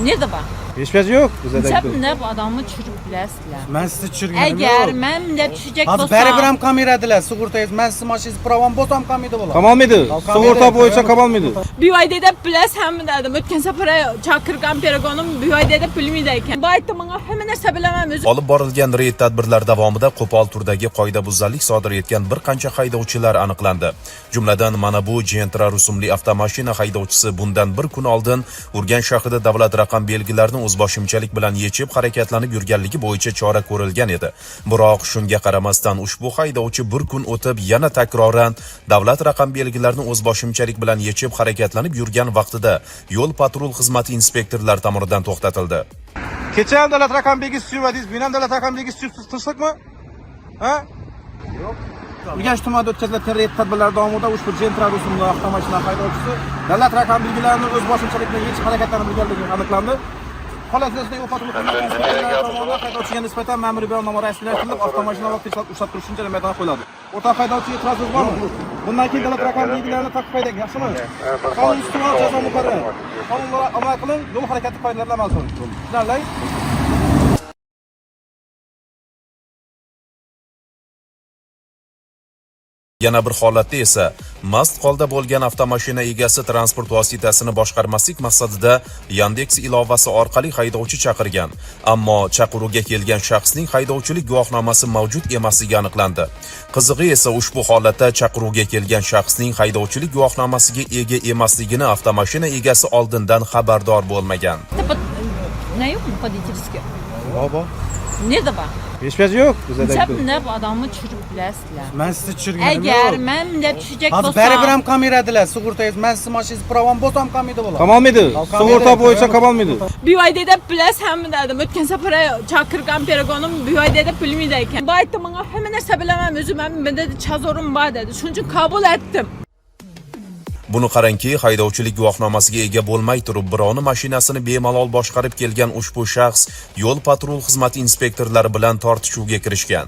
Nerede var? Hech narsa yo'q bizada. Sen ne adamı tushirib bilasizlar. Man sizni tushirganim Agar yo'q. men bunday tushajak Hozir bo'lsam, baribir ham kameradilar, sug'urtangiz. Man sizni mashinangizni pravam bo'lsam kamida bo'ladi. Qamalmaydi. Sug'urta bo'yicha qamalmaydi. BYD'de bilas ham dedim. O'tgan safar chaqirgan peregonim BYD'de bilmaydi ekan. Bu aytdi menga hamma narsa bilaman o'zim. Olib borilgan reyd tadbirlar davomida qo'pol turdagi qoidabuzarlik sodir etgan bir qancha haydovchilar aniqlandi. Jumladan, mana bu Gentra rusumli avtomashina haydovchisi bundan bir kun oldin Urganch shahrida davlat raqam belgilarini o'zboshimchalik bilan yechib harakatlanib yurganligi bo'yicha chora ko'rilgan edi. Biroq shunga qaramasdan ushbu haydovchi bir kun o'tib yana takroran davlat raqam belgilarini o'zboshimchalik bilan yechib harakatlanib yurgan vaqtida yo'l patrul xizmati inspektorlari tomonidan to'xtatildi. Kecha ham davlat raqam belgisi tushirmadingiz, bugun ham davlat raqam belgisi tushiribsiz, tinchlikmi? Ha? Urganch tumanida o'tkazilayotgan reyd tadbirlari davomida ushbu Gentra rusumli avtomashina haydovchisi davlat raqam belgilarini o'zboshimchalik bilan yechib harakatlanib yurganligi aniqlandi. Holat yuzasidan yo'l patrul xizmati inspektorlari tomonidan haydovchiga nisbatan ma'muriy bayonnoma rasmiylashtirilib, avtomashina vaqtinchalik ushlab turish uchun jarima maydoni qo'yiladi. O'rtoq haydovchiga e'tirozingiz bormi? Bundan keyin davlat raqam belgilarini taqib haydang, yaxshimi? Qonun ustuvor jazo muqarrar. Qonunlarga amal qiling, yo'l harakati qoidalariga amal qiling. Tushunarli? Yana bir holatda esa mast holda bo'lgan avtomashina egasi transport vositasini boshqarmaslik maqsadida Yandex ilovasi orqali haydovchi chaqirgan, ammo chaqiruvga kelgan shaxsning haydovchilik guvohnomasi mavjud emasligi aniqlandi. Qizig'i esa ushbu holatda chaqiruvga kelgan shaxsning haydovchilik guvohnomasiga ega emasligini avtomashina egasi oldindan xabardor bo'lmagan. Ne yo'qmi водительский? Bor, bor. Nerede var? Hech narsa yo'q bizada. Sen ne adamı tushirib bilasizlar. Man sizni tushirganim Agar yo'q. men bunday tushajak Hozir bo'lsam, baribir ham kameradilar, sug'urtangiz. Man sizni mashinangizni pravam bo'lsam kamida bo'ladi. Qamalmaydi. Sug'urta bo'yicha qamalmaydi. BYD'de bilas ham dedim. O'tgan safar chaqirgan peregonim BYD'de bilmaydi ekan. Bu aytdi menga hamma narsa bilaman o'zim ham dedi chazorim bor dedi. Shuning uchun qabul etdim. Buni qarangki, haydovchilik guvohnomasiga ega bo'lmay turib, birovni mashinasini bemalol boshqarib kelgan ushbu shaxs yo'l patrul xizmati inspektorlari bilan tortishuvga kirishgan.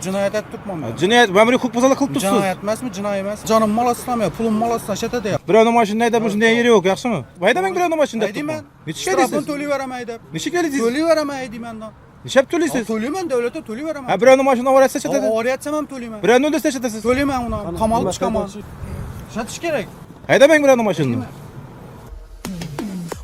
Jinoyat etib turibman. Jinoyat, ma'muriy huquqbuzarlik qilib turibsiz. Jinoyat emasmi? Jinoyat emas. Jonim mol olsam yo'q, pulim mol olsam ishlatada yo'q. Birovni mashinani haydab shunday yeri yo'q, yaxshimi? Haydamang birovni mashinani deb Haydayman. turibman. Necha Shtrafini haydaysiz? to'layveraman haydab. Necha to'laysiz? To'layveraman haydayman. Necha to'laysiz? To'layman, davlatga to'layveraman. Ha, birovni mashina avariyasi ishlatadi. Avariyasi ham to'layman. Birovni o'ldirsa ishlatasiz. To'layman uni. Qamalib chiqaman. Ishlatish kerak. Haydamang birovni mashinani.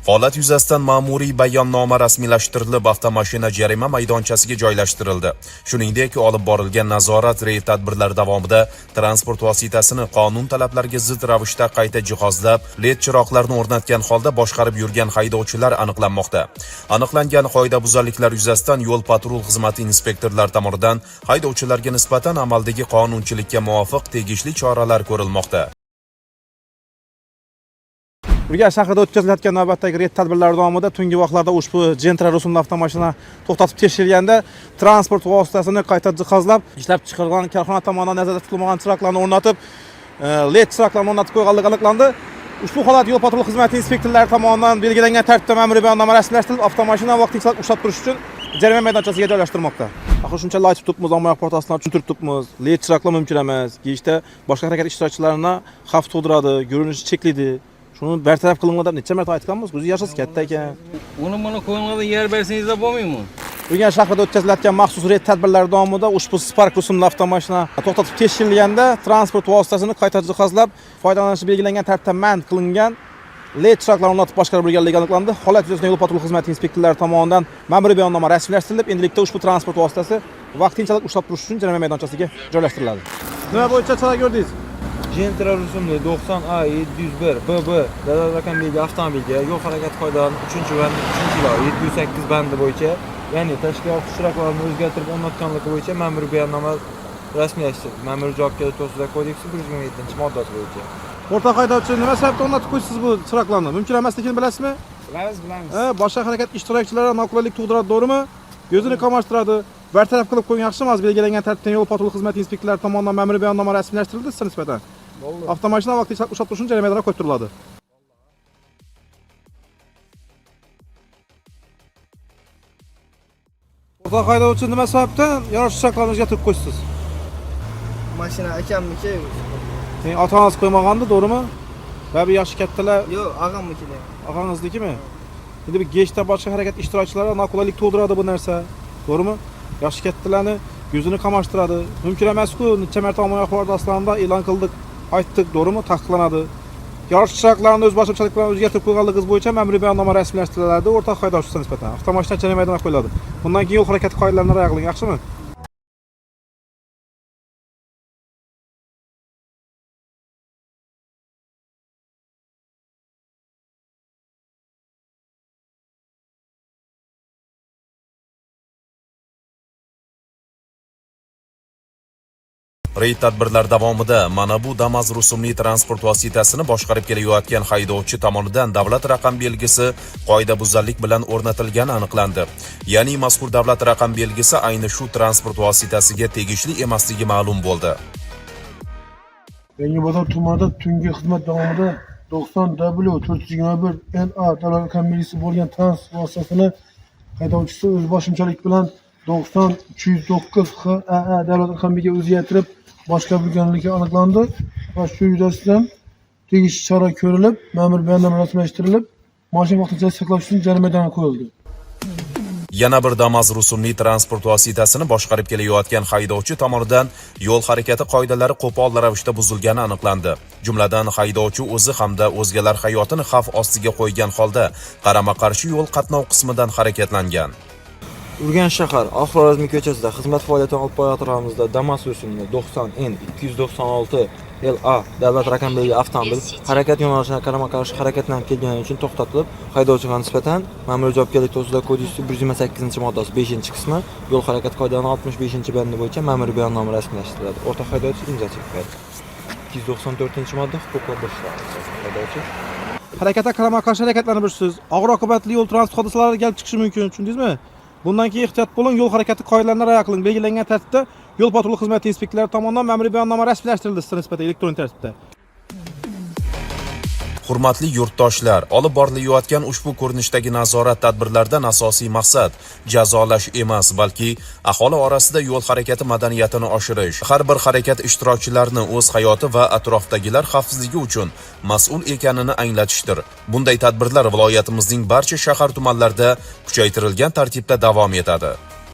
Holat yuzasidan ma'muriy bayonnoma rasmiylashtirilib, avtomashina jarima maydonchasiga joylashtirildi. Shuningdek, olib borilgan nazorat reyd tadbirlari davomida transport vositasini qonun talablariga zid ravishda qayta jihozlab, led chiroqlarni o'rnatgan holda boshqarib yurgan haydovchilar aniqlanmoqda. Aniqlangan qoidabuzarliklar yuzasidan yo'l patrul xizmati inspektorlari tomonidan haydovchilarga nisbatan amaldagi qonunchilikka muvofiq tegishli choralar ko'rilmoqda. Urganch shahrida o'tkazilayotgan navbatdagi reyd tadbirlari davomida tungi vaqtlarda ushbu Gentra rusumli avtomashina to'xtatib tekshirilganda transport vositasini qayta jihozlab, ishlab chiqarilgan korxona tomonidan nazarda tutilmagan chiroqlarni o'rnatib, led chiroqlarni o'rnatib qo'yganligi aniqlandi. Ushbu holat yo'l patrul xizmati inspektorlari tomonidan belgilangan tartibda ma'muriy bayonnoma rasmiylashtirilib, avtomashina vaqtinchalik ushlab turish uchun jarima maydonchasiga joylashtirilmoqda. Axir shunchalik aytib turibmiz, ommaviy axborot vositalarini tushuntirib turibmiz. Led chiroqlar mumkin emas. Kiyishda boshqa harakat ishtirokchilarini xavf tug'diradi, ko'rinishni cheklaydi. Shuni bartaraf qilinglar deb necha marta aytganmiz. O'zi yashingiz katta ekan. Onu bana koymadan yer verseniz de olmuyor mu? Urganch shahrida o'tkazilayotgan maxsus reyd tadbirlari davomida ushbu Spark rusumli avtomashina to'xtatib tekshirilganda transport vositasini qayta jihozlab, foydalanishi belgilangan tartibda man qilingan led chiroqlarni o'rnatib boshqarib yurganligi aniqlandi. Holat yuzasidan yo'l patrul xizmati inspektorlari tomonidan ma'muriy bayonnoma rasmiylashtirilib, endilikda ushbu transport vositasi vaqtinchalik ushlab turish uchun jarima maydonchasiga joylashtiriladi. Nima bo'yicha chora ko'rdingiz? Gentra rusumli 90A 701 BB davlat raqam belgi avtomobilga yo'l harakati qoidalarining 3-bandi 3-ilova 708 bandi bo'yicha, ya'ni tashqi yoqutish chiroqlarini o'zgartirib o'rnatganligi bo'yicha ma'muriy bayonnoma rasmiylashtirildi. Ma'muriy javobgarlik to'g'risidagi kodeksi 127-moddasi bo'yicha. O'rtoq haydovchi, nima sababdan o'rnatib qo'ysiz bu chiroqlarni? Mumkin emasligini bilasizmi? Bilamiz, bilamiz. Ha, boshqa harakat ishtirokchilariga noqulaylik tug'diradi, to'g'rimi? Ko'zini qamashtiradi. Bartaraf qilib qo'ying, yaxshimi? Hozir belgilangan tartibda yo'l patrul xizmati inspektorlari tomonidan ma'muriy bayonnoma rasmiylashtirildi sizga nisbatan. Avtomashina vaqtinchalik ushlab turish uchun jarima maydoniga qo'yib turiladi. O'rtoq haydovchi, nima sababdan yorish chiroqlarni o'zgartirib qo'ysiz? Mashina akamniki. Ota-onasi qo'ymagandi, to'g'rimi? Va bu yoshi kattalar Yo'q, og'amniki. og'angiznikimi? Endi bu gechda boshqa harakat ishtirokchilari noqulaylik tug'diradi bu narsa. To'g'rimi? Yoshi kattalarni yuzini qamashtiradi. Mumkin emas-ku, necha marta ommaviy axborot vositalarida e'lon qildik, aytdik, to'g'rimi? Taqiqlanadi. Yorish chiroqlarini o'z boshimchalik bilan o'zgartirib qo'yganligingiz bo'yicha ma'muriy bayonnoma rasmiylashtiriladi o'rtoq haydovchisiga nisbatan. Avtomashina jarima maydoniga qo'yiladi. Bundan keyin yo'l harakati qoidalarini rioya qiling, yaxshimi? Reyd tadbirlar davomida mana bu Damas rusumli transport vositasini boshqarib kelayotgan haydovchi tomonidan davlat raqam belgisi qoidabuzarlik bilan o'rnatilgani aniqlandi. Ya'ni mazkur davlat raqam belgisi ayni shu transport vositasiga tegishli emasligi ma'lum bo'ldi. Yangibozor tumanida tungi xizmat davomida 90 W 421 NA davlat raqam belgisi bo'lgan transport vositasini haydovchisi o'zboshimchalik bilan 90 309 HAA davlat raqam belgisiga o'zgartirib boshqarib yurganligi aniqlandi va shu yuzasidan tegishli chora ko'rilib, ma'muriy bayonnoma rasmiylashtirilib, mashina vaqtinchalik saqlash uchun jarima maydoniga qo'yildi. Yana bir Damas rusumli transport vositasini boshqarib kelayotgan haydovchi tomonidan yo'l harakati qoidalari qo'pol ravishda buzilgani aniqlandi. Jumladan, haydovchi o'zi hamda o'zgalar hayotini xavf ostiga qo'ygan holda qarama-qarshi yo'l qatnov qismidan harakatlangan. Urganch shahar Al-Xorazmiy ko'chasida xizmat faoliyatini olib borayotganimizda Damas rusumli 90 N 296 LA davlat raqam belgili avtomobil harakat yo'nalishiga qarama-qarshi harakatlanib kelgani uchun to'xtatilib, haydovchiga nisbatan Ma'muriy javobgarlik to'g'risidagi kodeksi 128-moddasi 5-qismi yo'l harakati qoidalarining 65-bandi bo'yicha ma'muriy bayonnoma rasmiylashtiriladi. O'rtoq haydovchi imzo chekadi. 294-modda huquq va burchlar. Haydovchi Harakatga qarama-qarshi harakatlanib yursiz. Og'ir oqibatli yo'l transport hodisalari kelib chiqishi mumkin, tushundingizmi? Bundan keyin ehtiyot bo'ling, yo'l harakati qoidalarini rioya qiling. Belgilangan tartibda yo'l patrul xizmati inspektorlari tomonidan ma'muriy bayonnoma rasmiylashtirildi sizga nisbatan elektron tartibda. Hurmatli yurtdoshlar, olib borilayotgan ushbu ko'rinishdagi nazorat tadbirlaridan asosiy maqsad jazolash emas, balki aholi orasida yo'l harakati madaniyatini oshirish, har bir harakat ishtirokchilarini o'z hayoti va atrofdagilar xavfsizligi uchun mas'ul ekanini anglatishdir. Bunday tadbirlar viloyatimizning barcha shahar tumanlarida kuchaytirilgan tartibda davom etadi.